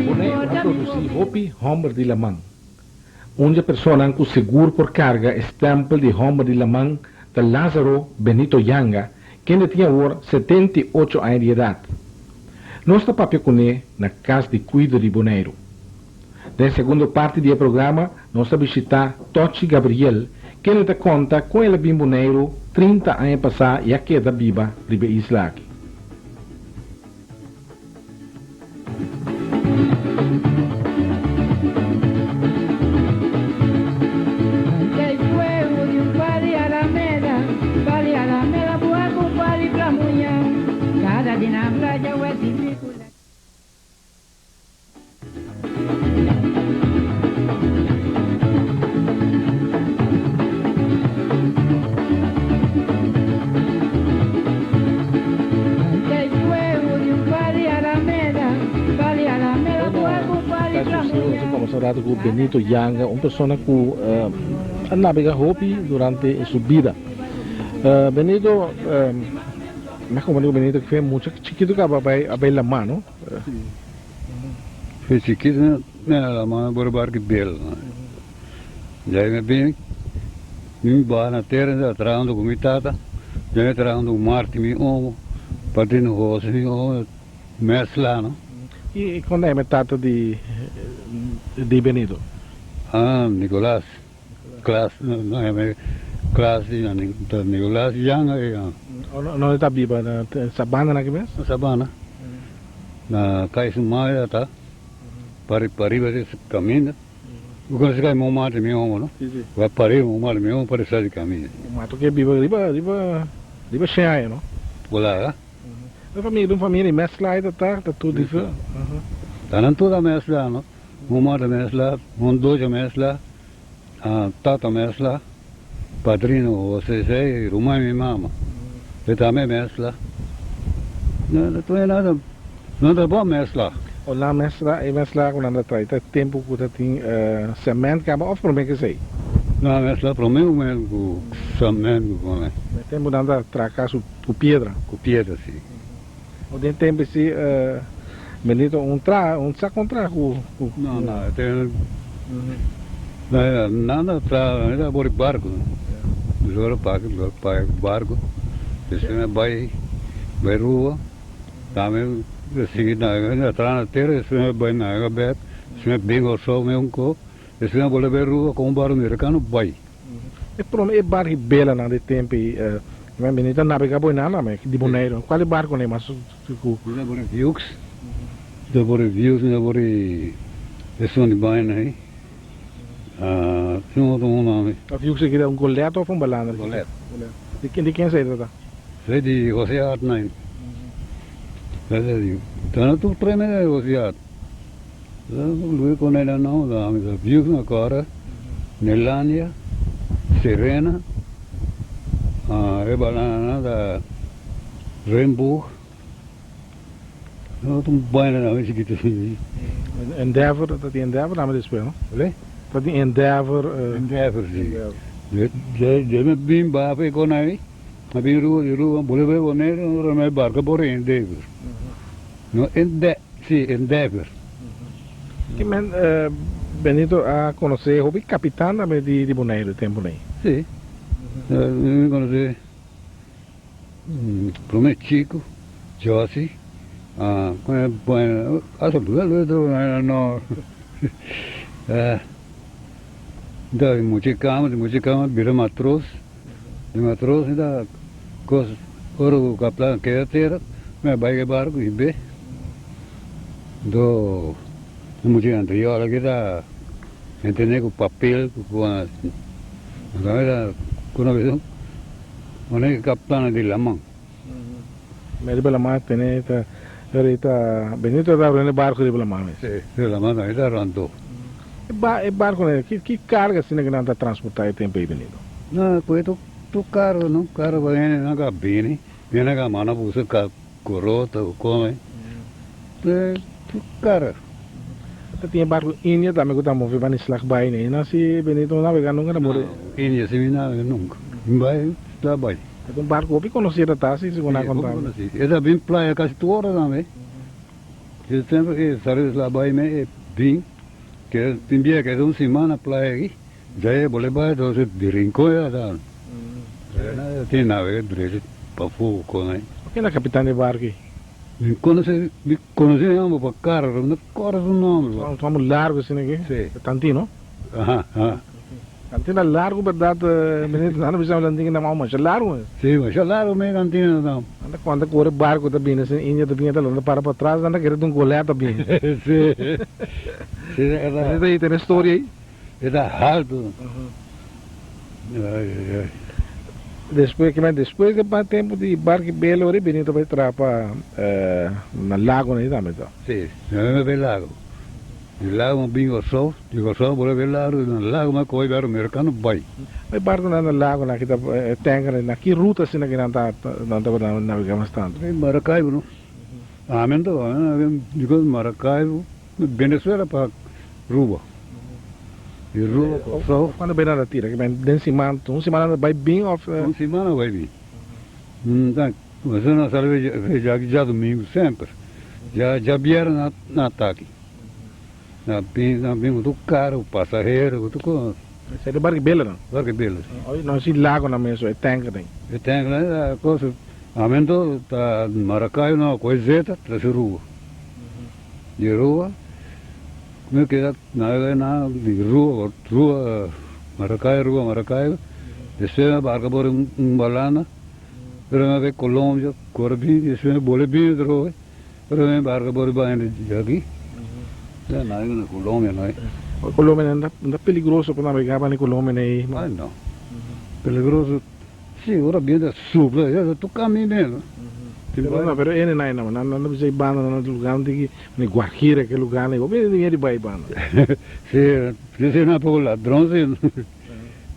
Boneiru a produsí hopi hòmber di laman. Un dje personanan ku sigur por karga e stèmpel di hòmber di laman ta Lázaro Benito Yanga, kende tin awor 78 aña di edat. Nos ta papia kuné na Kas di Kuido di Boneiru. Den segundo parti di e programa nos ta bishitá Tochi Gabriel, kende ta konta kon el a bin Boneiru 30 aña pasá i a keda biba riba e isla aki. Nos a rato cu Benito Yanga, un persona cu a nabega hopi durante su bida. Benito, mi a comprende cu Benito cu mucha chikito caba a bay lama, no? Fe chikito mi a lama bor barki bel. Djai mi bin, mi baha na tera mi tabata trahando ku mi tata, djai mi trahando ku Martin mi omo, Padrino Jose mi omo, Mesla no. I kon ta yama e tata di di Benito? Ah, Nicolas. Klas, no yama Klas di Nicolas Yanga e. No e ta biba na Sabana na ki mes? Na Sabana. Na Kai Sumaya ta. Pari pariba di kaminda. Bu konosi kai Montmartre mi omo no? Si si. Bai pariba Montmartre mi omo pari sa di kaminda. Mato ke biba riba riba riba shen aña no? Bola. Un famia un famia di mesla ta ta ta tur diferente. Ta nan tur a mesla no? Montmartre mesla, Mondoja mesla, tata mesla, padrino Jose sei, ruman mi mama. E tambe mesla. No ta nada, no ta bon mesla. O nan mesla, e mesla ku nan ta trae ta tempu ku ta tin cement kaba of prome ku esei? No, mesla prome ku cement ku pone. E tempu nan ta traha kas ku piedra? Ku piedra, si. O den tempu si Benito un traha, un sa kon traha ku. No, no, e ten nada traha, e ta bori barku. Lora paki, lora paki ku barku. Despues mi bai, bai rua, tambe mi sigui na traha na tera, despues mi bai na bek, despues mi bin Kòrsou mi un ko, despues mi bolbe bai rua ku un barku merikano bai. E prome e barco bela nan de tempo ei mi bini ta nabega bo nan tambe di Boneiru. Cual e barco nan mas cu. Mi ta bori Vieux, mi ta bori Vieux, mi ta bori esun di baina ei, tin otro un nome. Vieux aki ta un golet of un balandra? Golet. Di ken di ken esei ta ta? Esei di Jose Hart nan. Ta na tur preme di Jose Hart. Luis con el no, Vieux na cora. Nelania, Serena, e banana ta Rainbow, no ta un baina na mi chikito. Endeavor, ta tin Endeavor tambe despues no? Vale? Ta tin Endeavor. Endeavor si. De mi bin baha pa e kona ei, mi bin rua di rua, bole bai Boneiru, ora mi barka por Endeavor. No Ende, si Endeavor. Ki men Benito a konosé hopi kapitan tambe di Boneiru e tempu nei? Si, mi konosé promé Chico, Jossy, no, di mucha kama, di mucha kama bira matros, di matros mi ta kos ora ku kaptan keda tera mi a bai ku e barku i be. Do e muchanan anterior aki ta entende ku papel ku ku ta ku no bisa one kaptan di laman. Me riba laman tene ta ta Benito ta rende barco riba laman mes. Si, riba laman tambe ta rando. E barco ki ki carga asina ku nan ta transporta e tempo ei Benito? No, ku e. Tur carro no, carro pa hende nan ka bini, hende ka manda buska corota o come, tur carro. Ta tin e barco India tambe cu ta move pa Slag bay ne, nan si Benito no nabega nunca ta muri. No, India si mi nabega nunca, mi bay ta bay. E ta un barco hopi conoci ta ta si segun nan a conta mi. Si, hopi conoci, e ta bin playa casi tur ora tambe, e tempo e sali Slag bay me e bin, ke tin bia ke ta un simana playa aki. Djai e bole bai entonces di Rincon ya ta tin nave drechi pafó con ai. Ken ta capitan di e barco ei? Mi conoce mi conoce e homber pa cara pero mi no corda su nomber. Un homber largo asina aki? Si. Tantino? Aha aha. Tantino largo berdad meneer nan a bisa mi lantin ta masha largo mes. Si masha largo mes Tantino ta. Nan ta conta cu ora e barco ta bini asina India ta bini ta ta para patras nan ta kere ta un Goliat ta bini. Si si. Esei ta tene storia ei? E ta haltu. Ai ai ai. Despues ki despues di pa tempu di Barki Belo ora e bini ta bai traha pa na lago nan tambe to. Si, nan a bai lago. Di lago nan bin Kòrsou, di Kòrsou nan bolbe bai lago, di lago nan kohe barco merikano bai. E barco nan na lago nan ki ta tanker na ki ruta asina ki nan ta nan tabata nabega mas tantu? Maracaibo no. Ami anto, ami di Maracaibo, Venezuela pa Ruba. Di Ruba Kòrsou. Cuando bay nan ta tira? Den siman, un siman nan ta bay bin of? Un siman nan bay bin. Nos a sali djaki djadumingu semper. Djabièrnè nan ta aki. Nan bin, nan bin ku tur karo, ku pasahero, ku tur kos. Esei ta Barki Bela nan? Barki Bela, si. Oye, no si lago nan mes, e tanker den. E tanker nan ta kos, amento ta Maracaibo nan a kohe zeta trese Ruba. Di Ruba, mi keda nabega na di Ruba, Ruba, Maracaibo, Ruba, Maracaibo. Despues mi a barka por un balana, pero mi a bai Colombia, kore bin, despues mi a bole bin atrobe, pero mi a barka por bai di aki. Ya nabega na Colombia no. Colombia nan ta peligroso pa nabega pa Colombia nei? Ay no, peligroso. Si, ora bien ta supla, ya ta tur camino no. Pero no, pero ene nai no, nan nan bisa e banda nan lugar nan tin ki Guajira ke lugar nan, hopi hende di bai banda. Si, si si nan poco ladron si.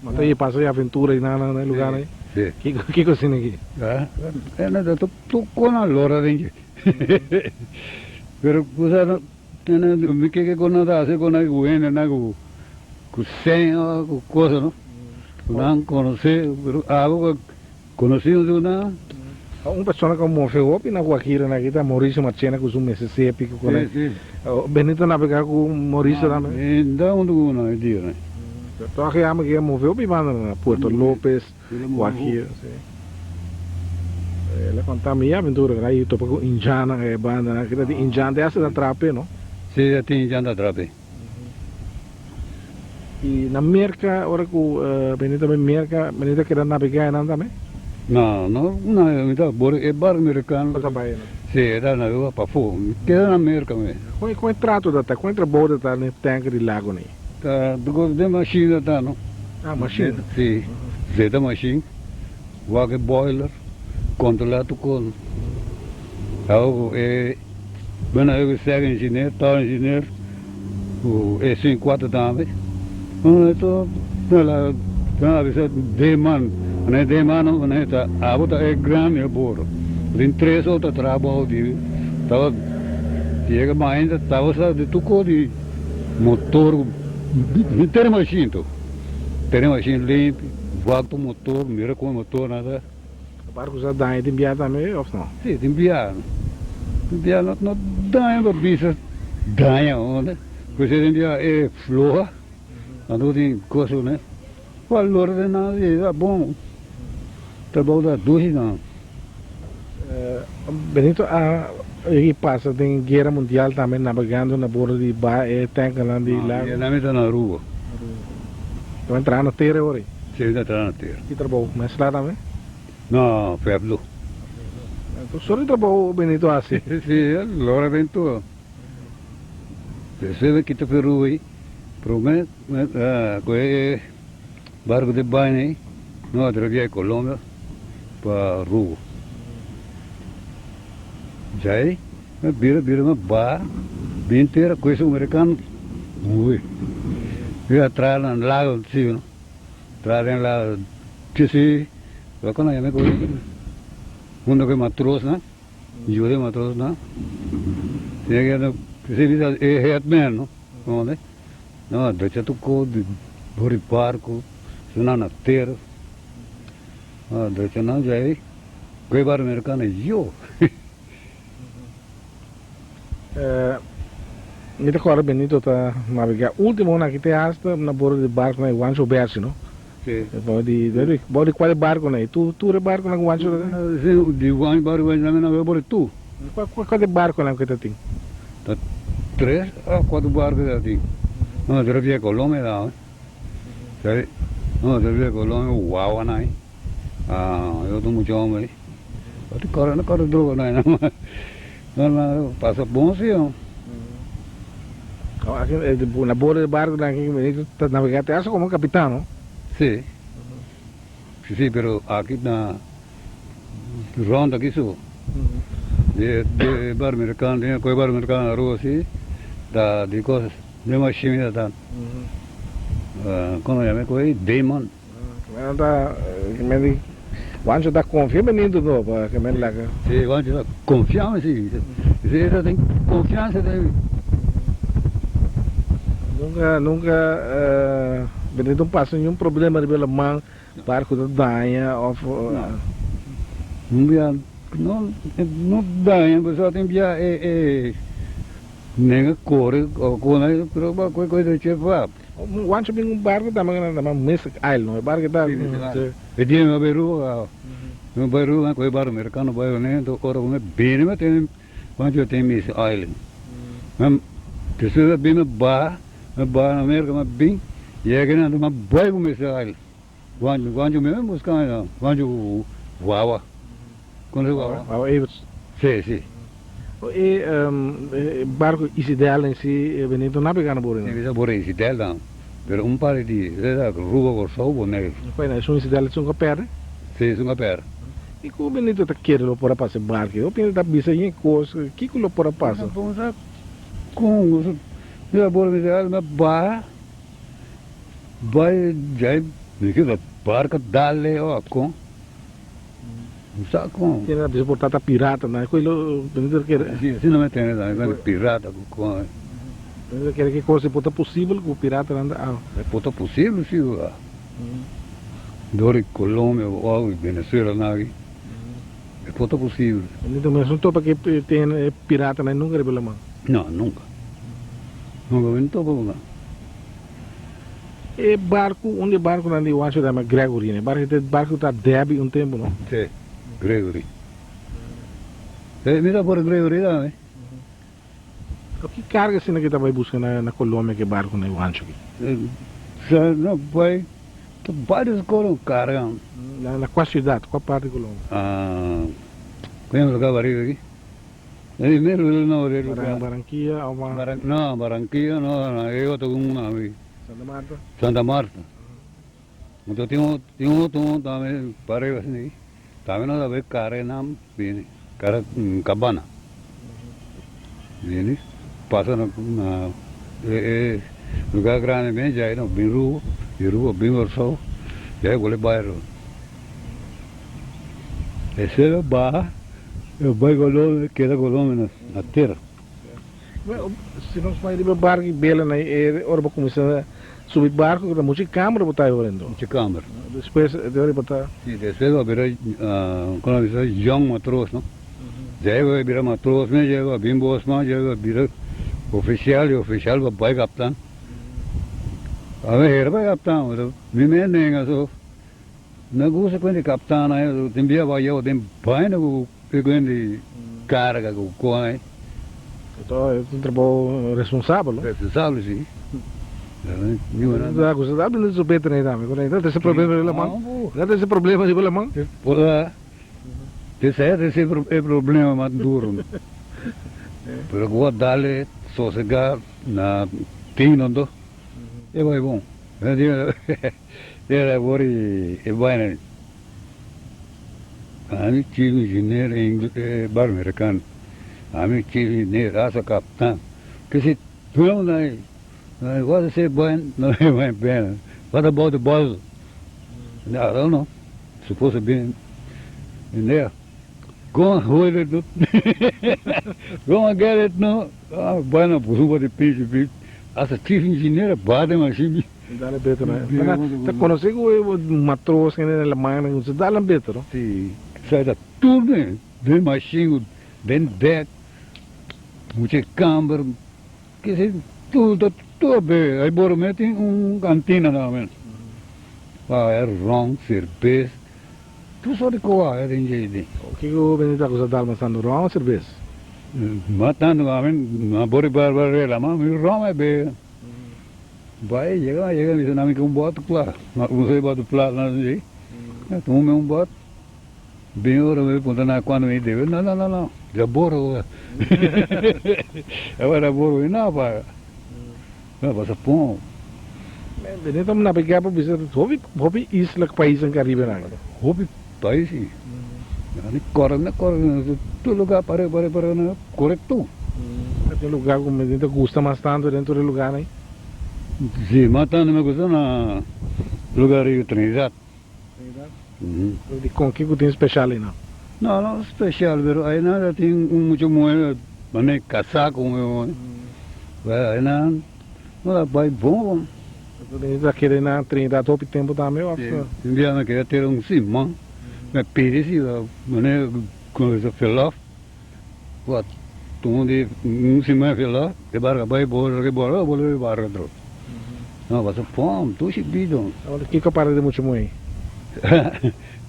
Ma ta pasa e aventura y nan nan lugar nan. Si. Kiko kiko asina aki? Ah, ene ta tur tur con nan lora den dje. Pero kusa no, ene mi ke ke con nan ta hasi con nan ku hende nan ku ku seña ku cosa no. Nan conoce, pero abo cu conoci un su nan. Un persona cu a move hopi na Guajira na aki ta Mauricio Marchena cu su Mississippi cu Si, si. Benito nabega cu Mauricio tambe? Mi no ta hunto cu nan e dia nan. Toch e amo ki a move hopi banda na Puerto Lopez, Guajira, si. El a conta mi e aventura cu a topa cu Indiannan e banda nan, kita tin Indian te hasta ta trape no? Si, ta tin Indian ta trape. I na Merka, ora ku Benito a bai Merka, Benito a keda nabegá einan tambe? No, no, no, mi ta bor e bar merikano. Bo ta bai einan? Si, e ta nabegá pafó. Mi keda na Merka mi. Kon kon e trato ta ta? Kon e trabou ta ta na e tanker di lago nei? Ta dor den mashin ta ta no. Ah, mashin? Si, zeta mashin, wak e boiler, kontrolá tur kos. Awor ku e. Bueno, eu ser engineer, tal engineer, o e 54 tambe. Eto, ela, ela bisa de man, ne de man, ne ta, abo ta e grande e boro. Tin tres otro trabajo di, taba, llega mainta, taba sa de tuco di motor, tere machine to. Tere machine limpi, wak tu motor, mira como motor nada. Barco sa daña tin bia tambe of no? Si, tin bia. Tin bia no no daña pa bisa daña unda. Pues tin bia e floha. Anto tin cosa ne. Valor de nan si ta bon. Trabou ta dushi nan. Benito a yegi pasa den guera mundial tambe nabegando na bordo di ba e tankernan di lago. No, mi ta na Aruba. Aruba. Ta traha na tera awor ei? Si, mi ta traha na tera. Ki trabou? Mezcla tambe? No, pueblo. Enton solo di trabou Benito haci? Si, logra den tur. Despues mi kita Peru ei, prome cu e barco di baña ei, no a trabia Colombia pa Aruba. Djai mi bira bira mi ba bin tera cu esun americano muri. Mi a traha na lago si, no? Traha den lago. Kisi. Pero kon a yama ku hunto ku e matrosnan, yuda e matrosnan. Si bisa e headman no, no, no drecha tur kos di bor di barku, su nan na tera. No drecha nan djai ku e barku merikano yo. Mi ta kòrda Benito ta nabegá último na ki te hasta na bordo di barku na e Juancho Bersi no. Sí. Bou di bou di kual e barkunan ei? Tur tur e barkunan ku Juancho ta tin? Sí, di Juancho barku Juancho tambe nabegá bou di tur. Kua kua kua e barkunan ku e ta tin? Ta tres o kuatro barku e ta tin. No, ta Via Colombia ta. No, ta Via Colombia, wawanan ei. Ah, e otro mucha homber ei. Oti kore no kore droga no ei no no pasa bon si no. Na bordo di barco nan aki Benito ta navega te hasta como capitan no. Si si pero aki na rond aki so di di bar mericano tin koe bar mericano Aruba si ta di cosas di machine ta como yama e koe Damon. Nan ta men di Juancho ta confia Benito no pa ke men laga. Si Juancho ta confia mi si. Si e ta tin confiansa den mi. Nunca nunca Benito no pasa ningun problema riba laman barco ta daña of. No. Un bia no no daña pasobra tin bia e e nenga core o con pero koe koe ta chefa. Wancho bin un barco tambe cu nan ta yama Mystic Isle no, e barco ta. E dia mi a bay Aruba, mi a bay Aruba cu e barco mericano bay one, enton ora cu mi a bini mi a tene Wancho a tene Mystic Island. Despues mi a bin mi a baha, mi a baha na America mi a bin yega nan mi a bay cu Mystic Island. Wancho, Wancho mi a busca mi nan, Wancho cu Wawa, conoce Wawa? Wawa Everts. Si, si. E barco Isidel en si Benito nabega na bori no? Bisa bori Isidel dan, pero un par di dia Aruba, Corsou, Boneiru. Bueno, esun Isidel esun ka perde? Si, esun ka perde. I ku Benito ta kere lo por a pasa e barco? Hopi hende ta bisa yen kos, kiko lo por a pasa? Bo sa kon, mira bori Isidel mi a baha bai djai mi keda barco dale o kon. Sa con. Tiene la bisa por tata pirata na cu lo Benito kere. Si asina me tene tambe cu pirata cu con. Benito kere ki cosa por ta posibel cu pirata nan ta awa. E por ta posibel si wa. Door di Colombia o algo di Venezuela nan aki. E por ta posibel. Benito mes no topa ki ten e pirata nan nunca riba laman. No nunca. Nunca mi no topa cu nan. E barku, un di e barkunan di Juancho ta yama Gregory. E barku e barku ta debi un tempu, no? Sí, Gregory. E mi ta por Gregory tambe. Pero ki karga asina ke ta bai buska na na Colombia ke barku na Juancho aki? Sa no bai, ta varios cos karga. Na na kua siudat, kua parti di Colombia? Ah, ku yama lugar bariba aki? Barranquilla o ma. No, Barranquilla no, e otro un ami. Santa Marta. Santa Marta. Anto tin un tin otro tambe pariba asina tambe nos a bay kare nan bini kare cabana bini pasa na na e e lugar grandi bien djai no bin Rubo di Rubo bin Corsou djai gole bay Rubo esei lo baha. E bai Colombia, keda Colombia na tera. Si nos bai riba barco y bela na e ora bo cuminsa subi barco ta mucha camera bo ta ahora enton. Mucha camera. Despues de ora bo ta. Si despues bo a bira como bisa young matros no. Djai bo a bira matros mes djai bo a bin bosman djai bo a bira oficial y oficial bo a bai captan. Ame hera bai captan mi mes nenga so. Na gusta cu hende captana tin bia bo a yeba den baina cu hende carga cu con. Enton es un trabou responsabel no? Responsabel si. Ta gusta ta bini su beter nei tambe cu ta trece problema riba laman. Ta trece problema riba laman. Esei a trece e problema mas duro. Pero cu a dale sosega na tino anto e bai bon. Era awor e baina ami chief engineer e bar mericano ami chief engineer hasta captan kesi tudo na what is it baina no baina what about the bottle I don't know. Suposo bin meneer, go and hold it no. Go and get it no. Ah, bueno, puso un bote pinche pi. Hasta chief engineer bate machine. Dale beter no. Ta conoce cu e matroos en la man, se dale beter no. Si, sa ta tur den, den machine, den deck, mucha camber, Kese tur ta tur be. Ai boro me tin un cantina tambe. Pa e ron, cerbes, tur sort di koa e tin dje di. Kiko bini ta kusa dal masando ron o cerbes? Ma tanto ami na bori bar bar rela ma mi ron e be. Bai yega yega mi bisa mi ke un bot kla. Ma un se bot plat na dje. Tuma mi un bot. Bin ora mi puntra nan cuando mi debe, no no no no, ya boro awor boro mi no paga, no pasa pon. Benito mi nabega pa bisa hopi hopi isla ku pais den Caribe nan. Hopi pais si, mi kore mi kore tur lugar pare pare pare mi kore tur. Tin lugar ku mi ta gusta mas tantu den tur e lugarnan? Si, mas tantu mi gusta na lugar di Trinidad. Dikon? Kiko tin special einan? No, no special, pero einan ta tin un mucha muher mane casá cu un homber. Bueno, einan no ta bay bon bon. Bo ta kere na Trinidad hopi tempo tambe of? Si, un bia mi keda tera un siman, mi pidi si mane cu ta verlof, wat tuma di un siman verlof, e barca bay bora, bora, bora, barca otro. No, paso pom, dushi bido. Awor kiko para di mucha muhé?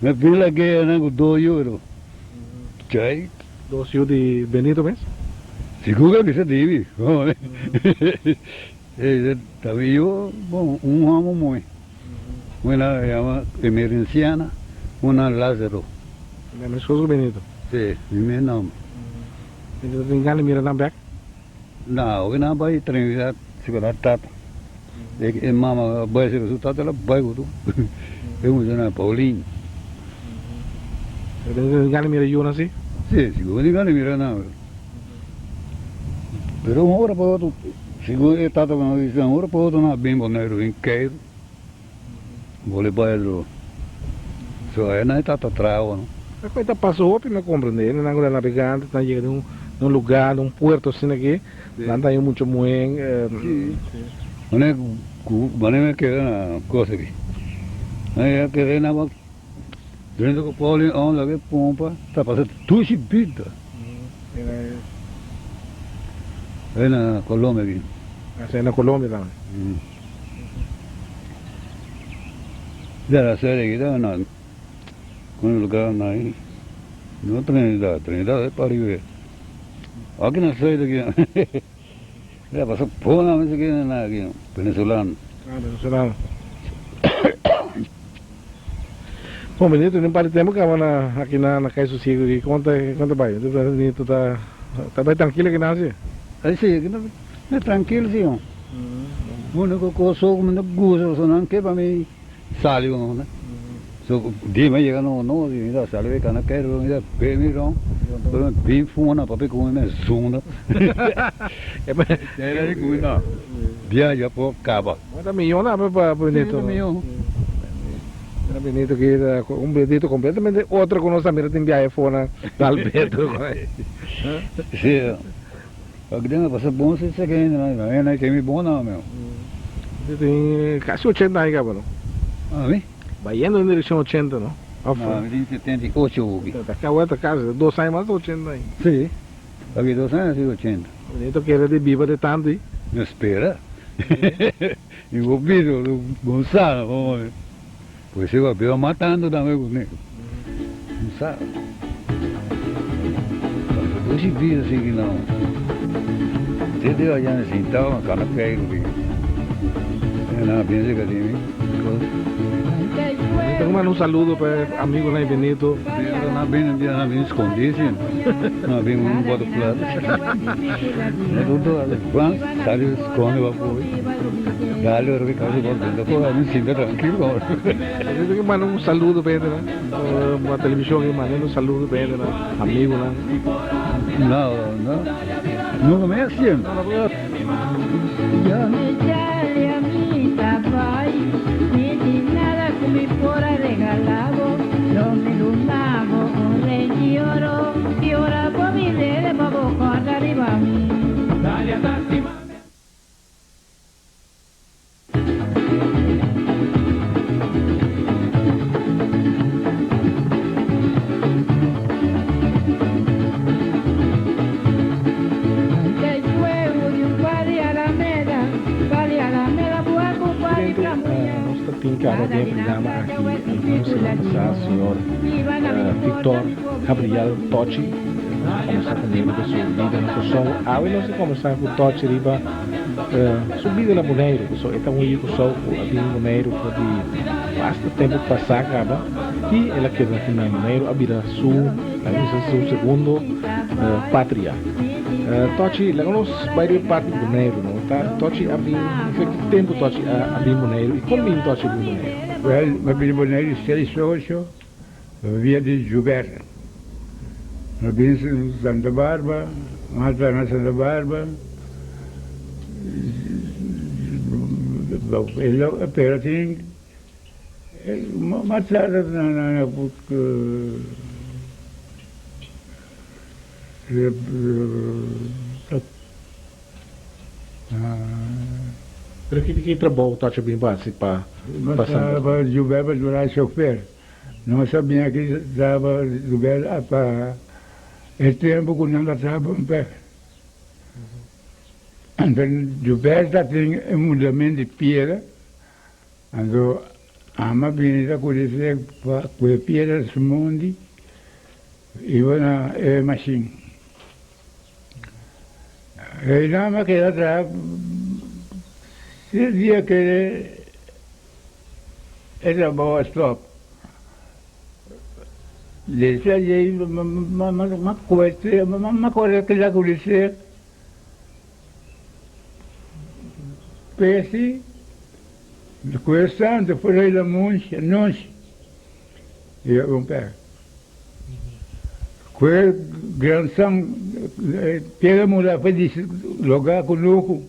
Mi bin lag'é nan ku dos yu pero chay. Dos yu di Benito mes? Sigur ke bisa di mi. Ta mi yu, bon, un homo muhé. Una yama Emerenciana, una Lazaro. E mes kos ku Benito? Si, mi mes nomber. Benito tin gana di mira nan bek? Na, hopi nan bai Trinidad si ku nan tata. E mama bai si ku su tata la bai ku tur. E mucha nan Pauline. Pero bo tin gana mira yunan si? Si, si bo tin gana mira nan. Pero un ora pa otro, segun e tata ku nan bisa, un ora pa otro nan a bin Boneiru bin keiru. Bole bai adro. So e nan e tata traha no. E koe ta pasa hopi mi a komprende. Nan ku ta nabegante ta yega den un lugar, den un puerto asina aki, nan ta haña mucha muhé. Si. Mane ku mane mi a keda na kos aki. Mi a keda na drenta ku Paulin on loke pompa ta pasa dushi bida. E na Colombia aki. Asa na Colombia tambe. Ya la sede aquí está na un lugar na ahí. No Trinidad, Trinidad es para arriba. Aquí na sede aquí. Ya pasó pona me que na aquí, venezolano. Ah, venezolano. Bom, Benito, tem um par de tempo que na aqui na na Cai Sossego aqui. Conta, conta vai. Benito tá tá bem tranquilo aqui na assim? Aí sim, aqui na tranquilo sim. Único cosa que me gusta so nan ke pa mi sali uno ne. So di me llega no no di mira sali ve kana kero mira be mi ron. Pero bin funa papi ku me zunda. Era di ku na. Dia ya po kaba. Manda miyon na pa Benito. Miyon. Mira Benito ki un Benito completamente otro ku nos a mira tin biahe fona dal Pedro. Sí. Aki pasa bon si se que na na que mi bon na meu. Tin casi 80 aña caba no? A mi? Bayendo en dirección 80 no? Of, no, mi tin 78 hopi. Ta acaba ta casi 2 aña mas 80 aña. Sí. Aki 2 aña si 80. Benito quiere de viva de tanto y. No espera. Y bo pido Gonzalo, pues se va viva matando también conmigo. Gonzalo. Cuando si vida así que no. Desde allá sentado acá no caigo. Nada, piensa que tiene. Tengo que mandar un saludo para amigos de Benito. No viene, no viene escondido, no viene un bote plata. No todo, Juan, sale, esconde, va por Dale, pero que casi contento, pues me siento tranquilo. Tengo que mandar un saludo para ¿no? La televisión que manden un saludo para ¿no? Amigos, ¿no? No, no. Nunca me haciendo. Ya. kaba den e programa aki algun siman pasá señor Victor Gabriel Tochi. Nos a kombersá ku ne riba su bida na Kòrsou. Awe nos a kombersá ku Tochi riba su bida na Boneiru. Pasobra e ta un yu Kòrsou ku a bini Boneiru for di basta tempu pasá kaba i el a keda aki na Boneiru a bira su, laga bisa su segundo patria. Tochi, laga nos bai riba e parti di Boneiru no. Ta Tochi a bin, fe ki tempu Tochi a bin Boneiru i kon bin Tochi a bin Boneiru? Wel, mi a bini Boneiru seis ocho via di Joubert. Mi a bin Santa Barba, mi a traha na Santa Barba, pero tin mi a traha na. Pero ki ki trabou ta bin pa hasi pa pa Santa Cruz? Jubel pa dura chofer. Nos a bin aki traba Jubel pa e tempo ku nan ta traba un pek. Anto Jubel ta tin e mudament di piedra, anto ama bini ta kudisé pa ku e piedra su mondi. Iba na e mashin. E dama keda traha tres dia kere e trabou a stop. Desde ayey m'a kore keda ku di ser pesi ku e santo for ei la nochi i a rompe. Ku e gran san piedra mura pa dislogá kunuku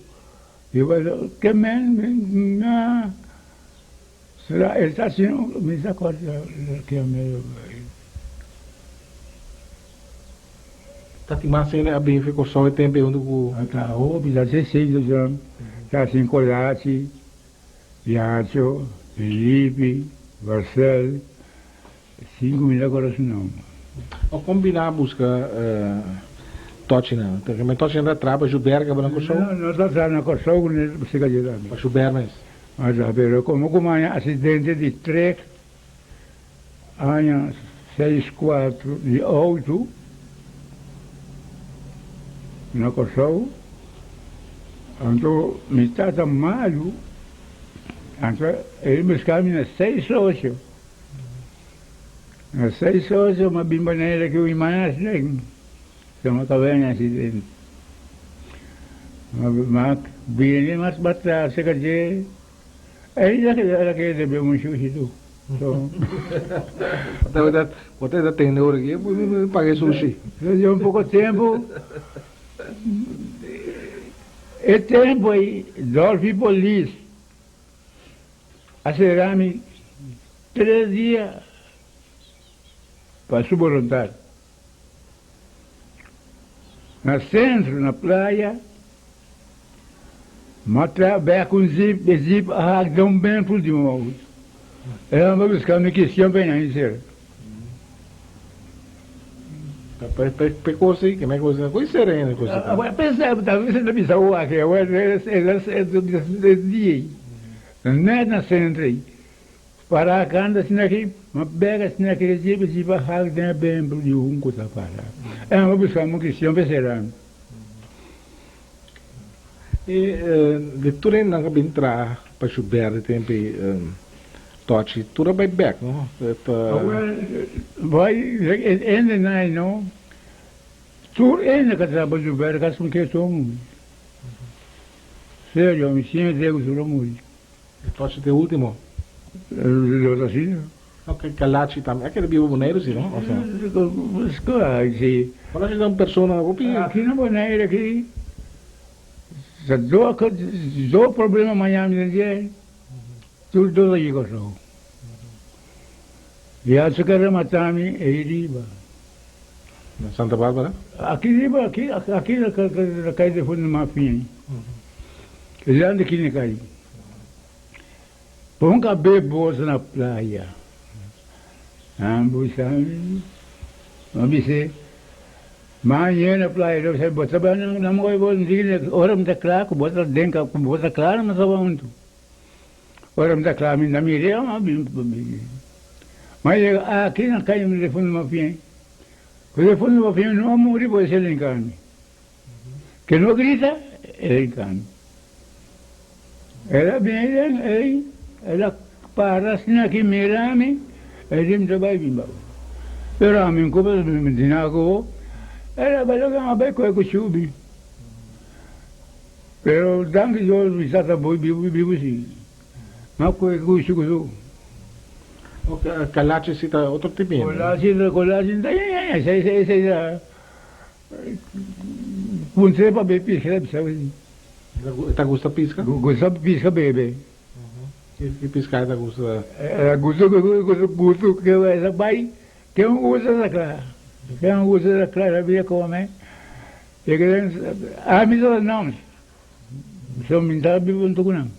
i ke men na sera el ta haciendo mi ta acorda ke men. Ta tin mas hende a bin fi Kòrsou e tempu ei huntu ku. Ta hopi, ta seis ocho, ta sin Kolachi, Yacho, Felipe, Marcel. Sin cu mi ta corda su nomber. O con bina a busca Tochinan? Porque men Tochinan ta traha pa Joubert caba na Corsou? No, no ta traha na Corsou cu ne busca ayuda mi. Pa Joubert mes? A traha, pero como cu maña accidente di trek aña seis cuatro di auto na Corsou, anto mi tata malu, anto el busca mi na seis ocho. Na seis ocho m'a bin Bonaire ku mi mana den sama kabena asidente. M'a bini mas patras seka dje ainda el a keda debe un shushi tu. Bo ta ta tende ora ki mi paga e sushi. Desde un poko tempu e tempu ei Dolfi Polis A sera mi tres dia pa su boluntad. Na centro, na playa, m'a traha bek un zip, e zip a hak den un ben ful di un auto. E homber busca mi kistion pa e nan sera. Pe cos ei, ke cos ei, sera hende cos ei. Awor pensa, talves e ta bisa wak, awor e dia ei. Net na centro ei. Para canta asina aki, ma bek asina aki, e jeep jeep a hak den e bembro di un cu ta para. E amo busca un cristian pa sera mi. E di tur hendenan cu a bin traha pa Joubert di tempo ei, Tochi, tur a bay bek, no? Awel, bay, e hendenan ei no, tur hende cu a traha pa Joubert casi un keer tur a muri. Serio, mi siña dje ku tur a muri. E tochi te ultimo. Lo ta asina. Ok, Kalachi tambe a keda biba Boneiru si no? Osea. Sco si. Kalachi ta un persona hopi. Aki na Boneiru aki ta do problema mañana mi ta dje tur dos a yega Kòrsou. Ya su kere mata mi ei riba. Na Santa Barbara? Aki riba, aki, aki na kai de fondo ma fin. Grande ki na kai. Pon kabe boso na playa. Nan busa mi, mi bis'é, Ma añe na playa, mi bis'é, bo ta bai na mooi bo, ora mi ta kla ku bo ta den, ku bo ta kla, mi ta bai huntu. Ora mi ta kla mi na mir'é a bin pa mi. Ma yega aki na kaya mi telefono mafia. Ku telefono mafia no a muri por esei den kami. Ke no grita e den kami. El a bin den ei el a para asina aki mira mi e di mi ta bai bin baba. Pero ami nkuba mi dina ku bo el a bai loke a bai kohe ku shubi. Pero danki Dios mi tata boy bibu bibu si. Ma koe ku su ku. Ok, kalachi si ta otro tipo hende. Kolachi kolachi ta ya ya esei esei ta puntr'é pa be pisca ta bisa si. E ta gusta pisca? Gusta pisca bebe. Ki pisca e ta gusta? E ta gusta gusto ke e ta bai ke un gusta ta kla ke un gusta ta kla ta bira kome. Ami ta nan, so mi ta biba huntu ku nan.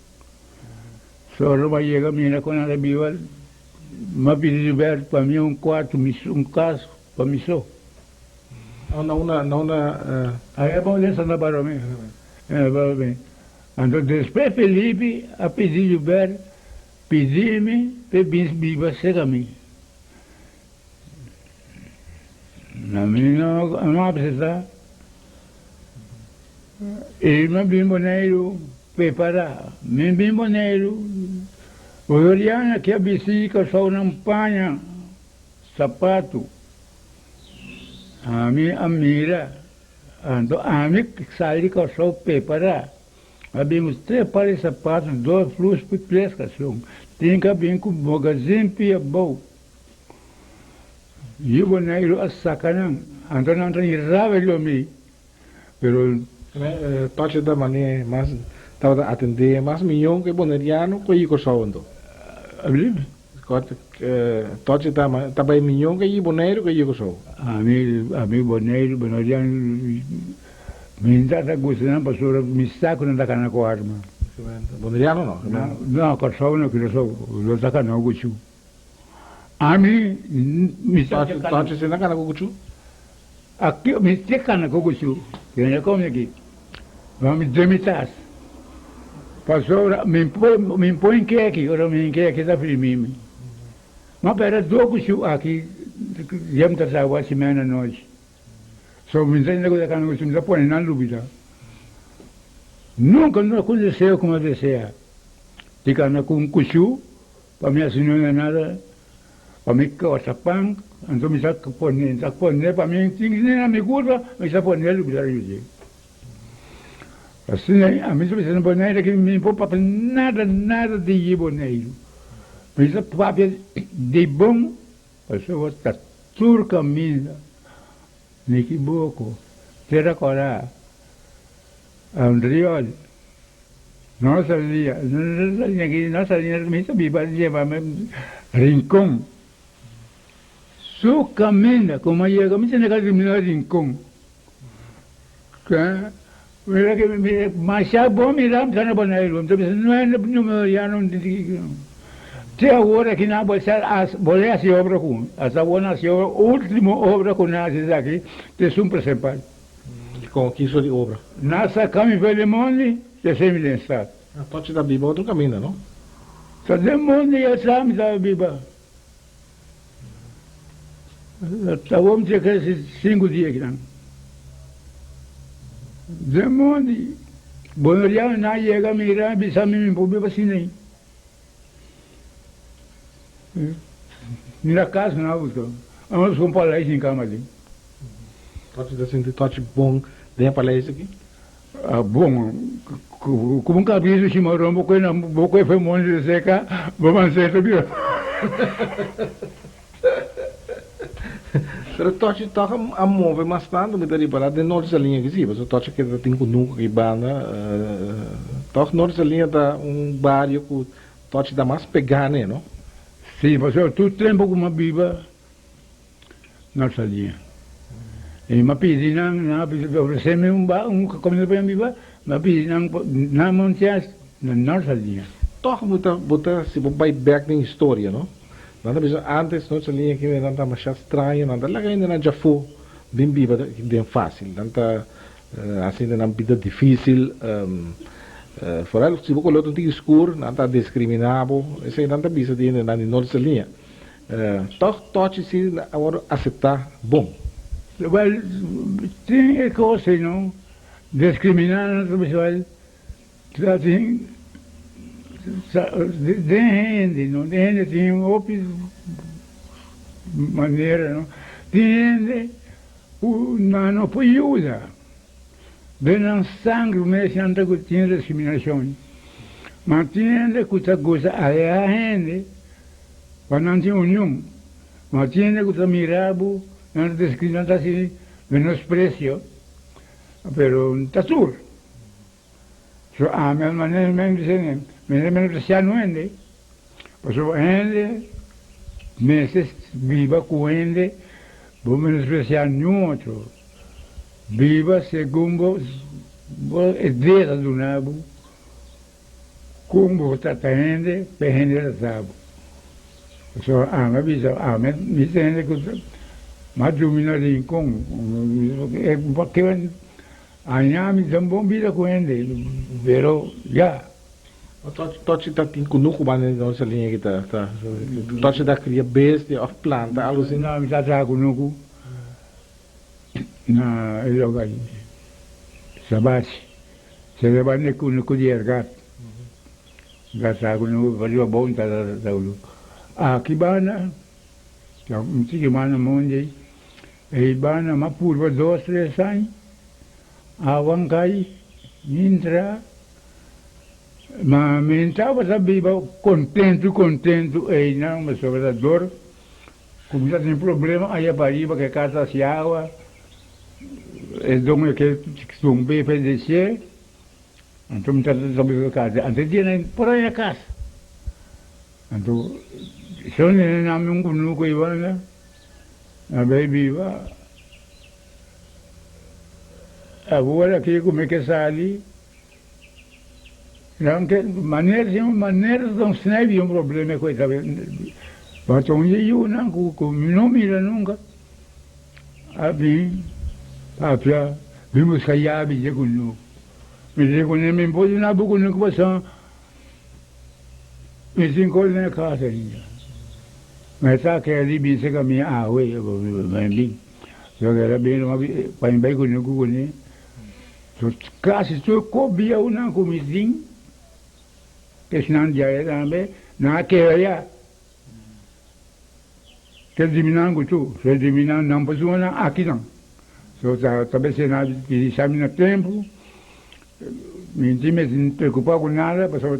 So ora mi a yega mira ku nan ta biba, mi a pidi Gilberto pa mi un kuarto, un kas pa mi so. Na unda, na unda? Aya bou den Santa Barbara mes. Santa Barbara mes. Anto despues Felipe a pidi Gilberto, pidi mi pa e bin biba serka mi. Na mi no no acepta y mi bin Boneiru prepara mi bin Boneiru Gloriana ke a bisti Kòrsou nan paña sapatu ami a mira anto ami sali Kòrsou prepara a bin ku tres par di sapatu dos flus ku tres kashon tin ka bin ku magazin pia bou. Yu Boneiru a saka nan, anto nan ta rabia riba mi, pero. Tochi ta mane mas tabata atendé mas miyon ku e boneriano ku e yu Kòrsou anto. Tochi ta ta bai miyon ku e yu Boneiru ku e yu Kòrsou. Ami ami Boneiru boneriano mi ta ta gusta nan pasobra mi sa ku nan ta kana ku arma. Boneriano no? No, Kòrsou no, Kòrsou lo ta kana ku chu. Ami mi ta Tochi tochi si na kana ku kuchu? Aki mi te kana ku kuchu. Tene komi aki. Ma mi den mi tas. Pasobra mi por mi por hinke aki, ora mi hinke aki ta frimi mi. Ma pera do kuchu aki yem ta traha wasi mena nochi. So mi ta hinda ku ta kana kuchu mi ta pone nan lubida. Nunka no ku deseo ku mi a desea di kana ku un kuchu. Pa mi hasi no na nada, pa mi corta pan, anto mi ta pone, ta pone pa mi tin na mi curpa, mi ta pone lubida riba dje. Asina ami ta bisa na Boneiru ki mi por papia nada, nada di yi Boneiru. Mi ta papia di bon, pasobra ta tur caminda, Nikiboko, Tera Cora, Andriol. No salía, no salía aquí, no salía, mi ta biba lleva Rincón. Su caminda, como llega, mi tiene que terminar Rincón. Mira que mira, masha bon mira, mi na Boneiru. Entonces, no, no, no, ya no, te ahora que na bolsa, bolé haci obra con, hasta bueno haci obra, último obra con nace aquí, te es un principal. Dikon kiso di obra? Na saka mi for di mondi, te semi den stad. Tochi ta biba otro kaminda, no? Ta den mondi ya sa mi ta biba. Ta wom te krese sinku dia kinan. Den mondi, boneriano na yega mira bisa mi mi por biba asina. Mi na kas na buska. Amo buska un paleis den kama di. Tochi ta sinti tochi bon den e paleis aki? Ah bon, ku un kabisu shimaron bo koe na bo koe fe monti di seka, bo ban senta bira. Pero tochi tòg a move mas tantu mi ta ripará den Norte Saliña aki si, pasobra tochi keda tin kunuku aki banda. Tòg Norte Saliña ta un bario ku tochi ta mas pegá n'e, no? Si, pasobra tur tempu ku mi a biba Norte Saliña i mi a pidi nan, nan a ofresé mi un kaminda pa mi biba, mi a pidi nan nan montias na Norte Saliña. Tòg bo ta bo ta si bo bai bèk den historia, no? Nan ta bisa antes Norte Saliña kiende nan ta masha straño, nan ta laga hendenan djafó bin biba den fásil, nan ta hasi hendenan bida difísil. Foral si bo koló ta un tiki skur, nan ta diskriminá bo. Esei nan ta bisa di hendenan di Norte Saliña. Tòg tòchi si a wòrdu aseptá bon. Wèl, tin e kos ei no, diskriminá nan ta bisa wèl, ta tin den hende no, den hende tin hopi manera no, tin hende ku nan no por yuda. Den nan sangre mes nan ta tin discriminacion. Ma tin hende cu ta gusta aleha hende pa nan tin union. Ma tin hende cu ta mira bo, nan ta discrimina, nan ta haci menosprecio, pero ta tur. So ami al manera mi bisa mi ta menosprecia no hende, pasobra hende mester biba cu hende, bo menosprecia niun otro. Biba segun bo bo e Dios a duna bo, kon bo trata hende, pe hende trata bo. Pasobra ami a bisa, ami mi ta hende ku mas drumi na rincon, e aña mi ta bon bida ku hende, pero ya. Tochi ta tin kunuku banda di nos liña ki ta ta tochi ta kria bestia òf planta algu asina? No, mi ta traha kunuku. Na e loga Sabachi se ta banda ku ku di ergat gasa ku no pariba bon ta ta aki banda un tiki banda mondi ei banda ma purba dos tres aña awan kai intra ma mi tabata biba kontentu kontentu einan pasobra ta dor. Cuminsa tin problema aya pariba ke casa haci awa, e doño ke tumbe pa dece, anto mi tata ta biba casa, anto e dia nan por aya casa, anto so nene nami un cunuco y banda, a bay biba, awor aki cu mi ke sali. Manera tin manera ta un snijbi un problema cu e ta But un di yunan cu cu mi no mira nunca a bin papia bin busca yabi dje cu nu. Mi di cu ne mi por duna bo cu nu pasobra mi tin cos na e casa ainda. Ma e ta kere bisa cu mi awe mi bin. So el a bin pa mi bay cu nu cu ne. Kasi tur kos bieunan ku mi tin, esnan di aya tambe, nan a keda ya. Ke di mi nan ku tur, so di mi nan nan por suma nan akinan. So ta ta bes nan a pidi sa mi na tempu, mi tin mester preokupa ku nada pasobra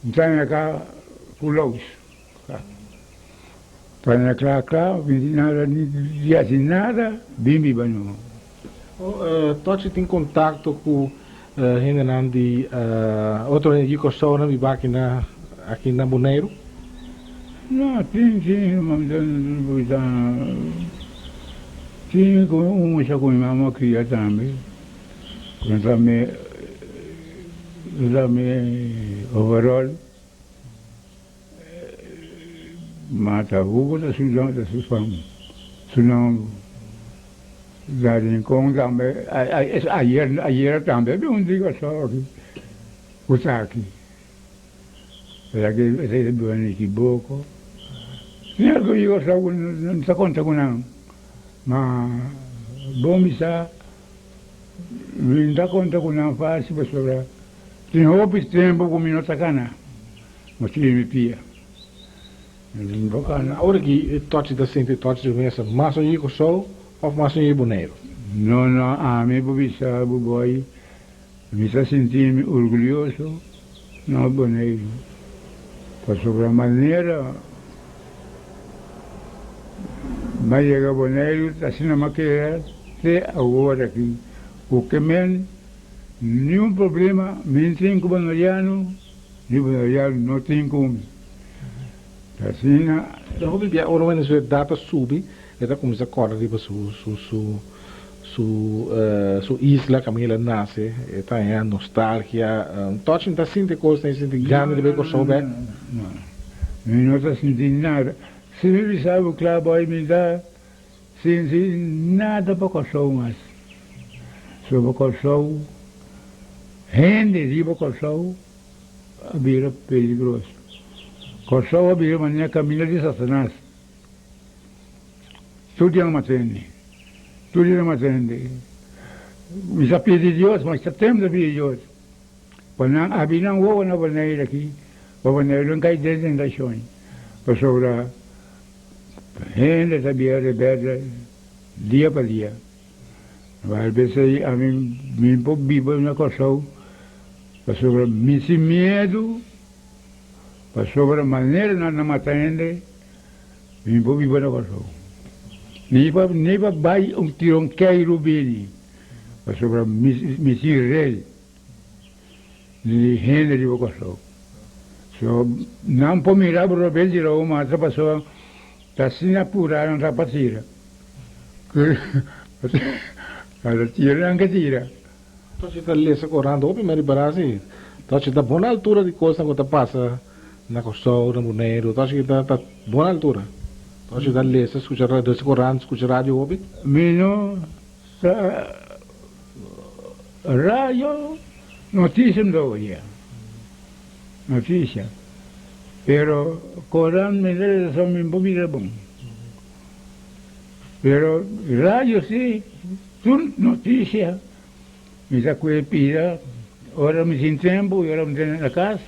mi ta na ka fulous. Ta na kla kla, mi tin nada di hasi nada, bin biba no. Tochi tin kontakto ku hendenan di otro hende di Kòrsou nan biba aki na aki na Boneiru? No, tin tin tin ku un mucha ku mi mama kria tambe ku tambe tambe overall. Ma ta Hugo ta su ta su fam su nom da Rincon tambe ayer ayer tambe bi un diga so aki ku ta aki esaki esaki ta biba na ekiboco tin algun diga so ku no ta konta ku nan ma bon bisa mi no ta konta ku nan fácil pasobra Tin hopi tempu ku mi no ta kana, ma tin mi pia. Mi no kana. Ora ki e tochi ta sinti tochi su mesa, mas un yi Kòrsou òf mas un yi Boneiru? No, no, ami por bisa bo boy, mi ta sinti mi orgulyoso na Boneiru, pasobra manera mi a yega Boneiru ta asina mi a keda te awor aki, ku ke men Niun problema mi tin ku boneriano, ni boneriano no tin ku mi. Ta asina. Ta hopi bia ora Venezuela data subi e ta kuminsá kòrda riba su su su su su isla kaminda el a nase, e ta haña nostalgia. Tòch mi ta sinti kos, mi ta sinti gana di bai Kòrsou bèk. No, mi no ta sinti nada. Si mi bisa bo kla bòi mi ta Sinti nada pa Kòrsou mas. So pa Kòrsou Hende riba Kòrsou a bira peligroso. Kòrsou a bira manera kaminda di Satanas. Tur dia nan mata hende. Tur dia nan mata hende. Mi sa pidi Dios, masha tempu ta pidi Dios pa nan abi nan wowo na Bonaire aki, pa Bonaire no kai den tentashon, pasobra hende ta bira rebelde dia pa dia. Bai p'esei ami mi por biba na Kòrsou pasobra mi sin miedu, pasobra manera nan ta mata hende mi por biba na Kòrsou. Ni pa ni pa bai un tira un keiru bini pasobra mi mi sin rei di hende riba Kòrsou. So nan por mira bo robes di rou mata pasobra ta asina purá nan ta pa tira. Kada tira nan ke tira. Tochi ta lesa korant hopi mi a ripará si. Tochi ta bon altura di kosnan ku ta pasa na Kòrsou, na Boneiru. Tochi ta ta bon altura. Tochi ta lesa, skucha lesa korant, skucha radio hopi. Mi no sa radio notisia mi ta odia. Notisia. Pero korant mi ta lesa mi por bira bon. Pero radio si, tur noticia mi ta cue pida ora mi tin tempo y ora mi ta na cas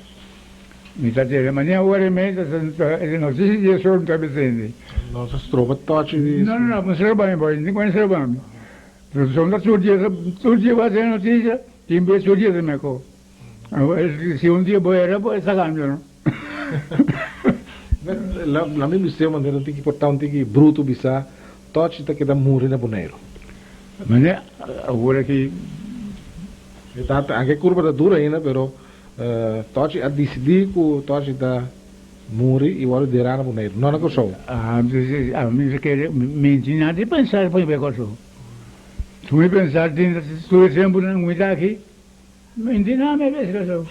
mi ta tene manera ora y media ta e noticia di esor mi ta tende. No ta stroba tochi di. No no no no stroba mi boy ni cuenta stroba mi pasobra tur dia tur dia bo a tene noticia tin bes tur dia ta mehor si un dia bo era bo ta cambia no. La mi bis'é un manera un tiki por ta un tiki bruto bisa, Tochi ta keda muri na Boneiru. Mane awor aki. E ta anke kurpa ta duro ainda pero Tochi a disidí ku Tochi ta muri i wòrdu derá na Boneiru, no na Kòrsou. A mi ta kere minti nada di pensa pa mi bai Kòrsou. Su mi pensa tin tur e tempunan ku mi ta aki. Minti na mi bes Kòrsou.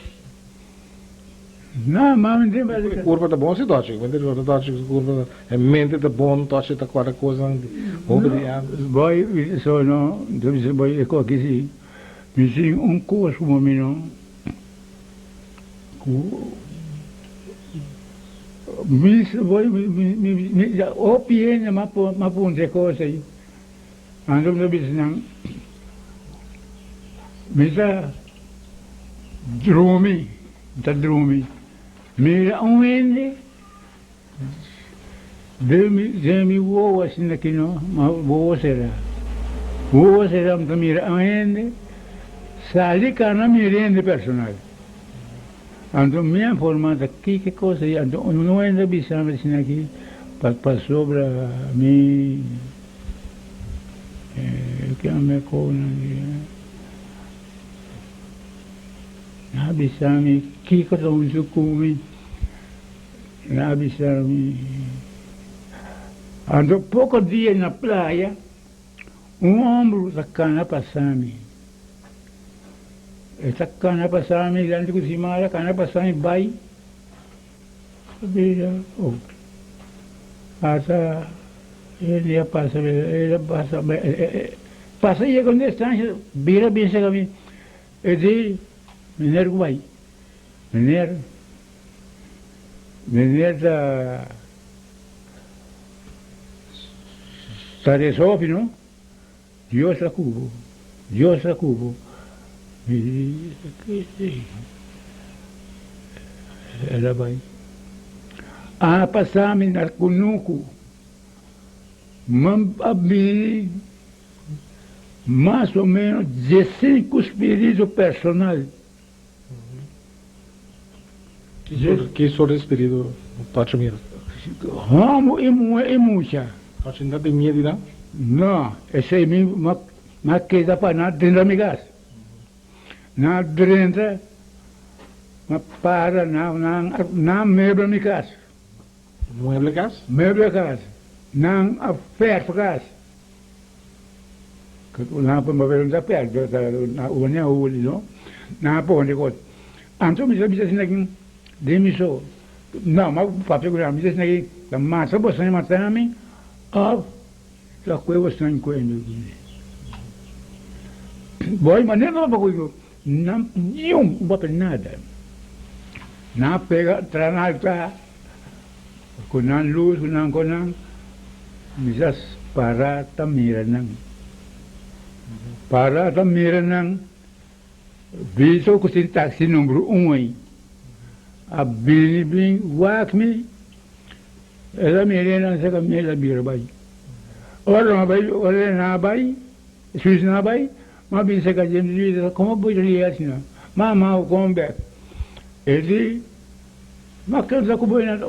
Na ma minti mi bes. Kurpa ta bon si Tochi. Mente ta Tochi su kurpa e mente ta bon Tochi ta kòrda kosnan hopi di antes. Boy so no ta bisa boy e koki si mi tin un kos ku mi no ku mi boy mi hopi hende m'a puntra e kos ei. Anto mi ta bisa nan, Mi ta drumi, mi ta drumi, mira un hende den mi den mi wowo asina aki no, ma wowo sera, wowo sera mi ta mira un hende sali kana mira hende personal. Anto mi a informa ta kiko kos ei, anto un hende a bisa mi asina aki pasobra mi. Nan a bisa mi kiko ta huntu ku mi. Nan a bisa mi. Anto poko dia na playa un hombru ta kana pasa mi. E ta kana pasa mi dilanti ku simara kana pasa mi bai. Bira oh pasa e dia pasa e pasa pasa yega un distancia bira bisa ka mi e di meneer ku bai meneer meneer ta ta resofi no Dios ta ku bo Dios ta ku bo mi di el a bai a pasa mi na kunuku man a bini mas o menos diesinku spiritu personal. Ki sort di spiritu Tochi mira? Homo i muhe i mucha. Tochi no ta tin miedu di nan? No, esei mi a keda pa nan drenta mi kas. Nan drenta, mi para nan mueble mi kas. Mueble kas? Mueble kas. Nan a ferf kas. Nan a pone ta ferf, na uli no. Nan a pone kos. Anto mi ta bisa asina aki den mi so, no, mi a papia ku nan, mi ta asina aki, ta mata boso nan mata mi òf ta kue boso nan kue mi. Boy, manera no papia ku. Nan niun un papel nada. Nan a pega tra na altar ku nan lus ku nan ku nan mi sa para ta mira nan. Para ta mira nan biso ku tin taxi number un ei a bini bin wak mi el a mira nan saka mi el a bira bai. Ora nan a bai ora nan a bai Suis nan a bai. M'a bisa ka James Luis, Komo bo ta liga asina? Ma ama bo komo bek. E di, Ma kansa ku bo na ta.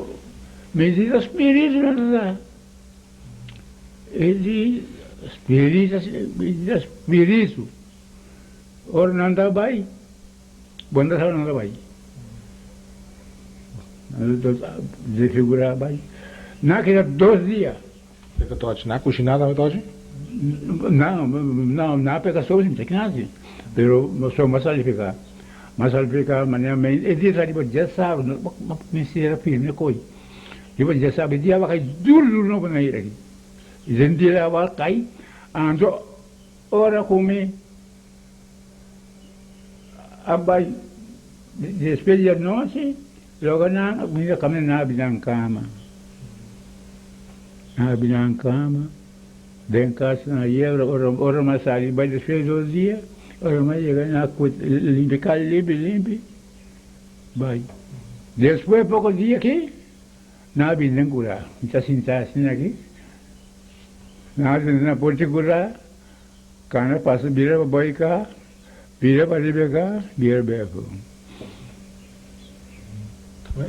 Mi di, Ta spiritu na ta da. E di, Spiritu, mi di, Ta spiritu. Ora nan ta bai, bo no ta sabi nan ta bai. Nan ta desfigurá bai. Nan a keda dos dia. Peka tochi na kushiná tambe tochi? No, no, na peka so sin tekna si. Pero so mas salifika. Mas salifika manera men e dia riba dia sábado no mi sera firme koi. Riba dia sábado e dia awa kai duru duru no por na ira aki. I den dia awa kai anto ora ku mi a bai despues di anochi logo nan mi ta kamina nan a bira nan kama. Nan a bira nan kama den kas nan a yega ora ora mi a sali bai despues di dos dia ora mi a yega nan a limpi kas limpi limpi bai. Despues poko dia aki nan a bini den kura mi ta sinta asina aki nan a sinta na porta di kura. Kana pasa bira pa bai ka, bira pa riba ka, bira bek.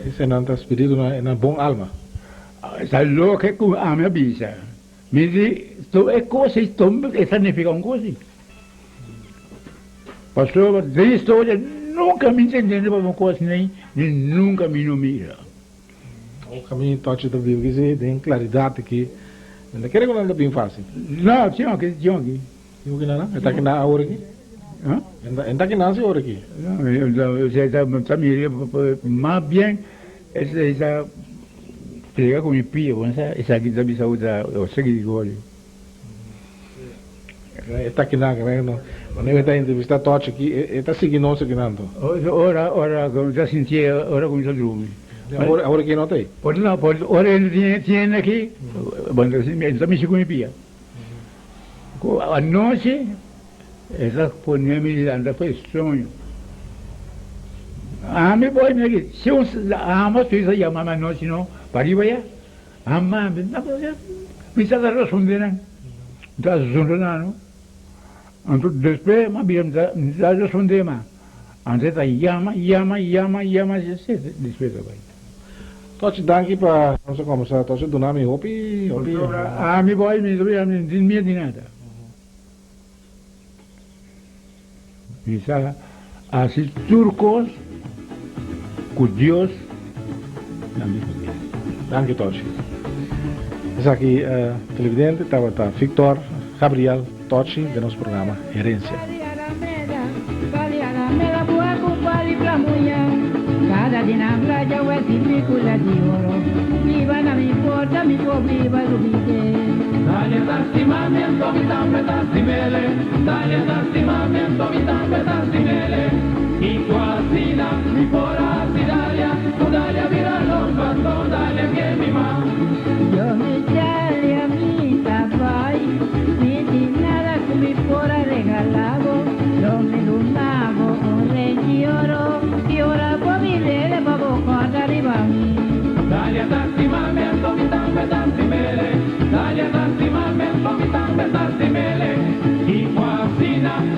Esenan ta spiritu na nan bon alma. Ta loke ku ami a bisa. Mi di, tur e kos ei e ta nifiká un kos ei. Pasobra den historia nunka mi ntende riba un kos nei, ni nunka mi no mira. O kaminda tochi ta biba kisi den klaridat aki. Mi ta kere ku nan ta bin fasil. No, tin aki, tin aki. Tin aki nan? E ta aki nan awor aki? Huh? E ta aki nan si awor aki? No, ta mira mas bien e ta frega ku mi pia, bo sa, esaki ta bisa bo ta sigui di goli. E ta aki nan, wanneer mi ta entrevista Tochi aki, e ta sigui nos aki nan to. Ora, ora ku mi ta sintié, ora ku mi ta drumi. Awor, awor aki no ta ei? Por no, por ora e tiene aki, bo no ta mishi ku mi pia. Ku anochi e ta pone mi lanta pa e soño. Ami boy mi aki, si un ama su ta yama mi anochi no, pariba ya. Ama mi, mi ta responde nan. Mi ta zundra nan no. Anto despues mi a bira mi ta responde ma. Anto e ta yama, yama, yama, yama, despues ta bai. Tochi danki pa nos a kombersa. Tochi duna mi hopi, hopi. Ami boy mi ta bira mi no tin miedu di nada. Mi sa hasi tur kos ku Dios na mi poder. Danki Tochi. Esaki televidente tabata Victor Gabriel Tochi den nos programa Herencia.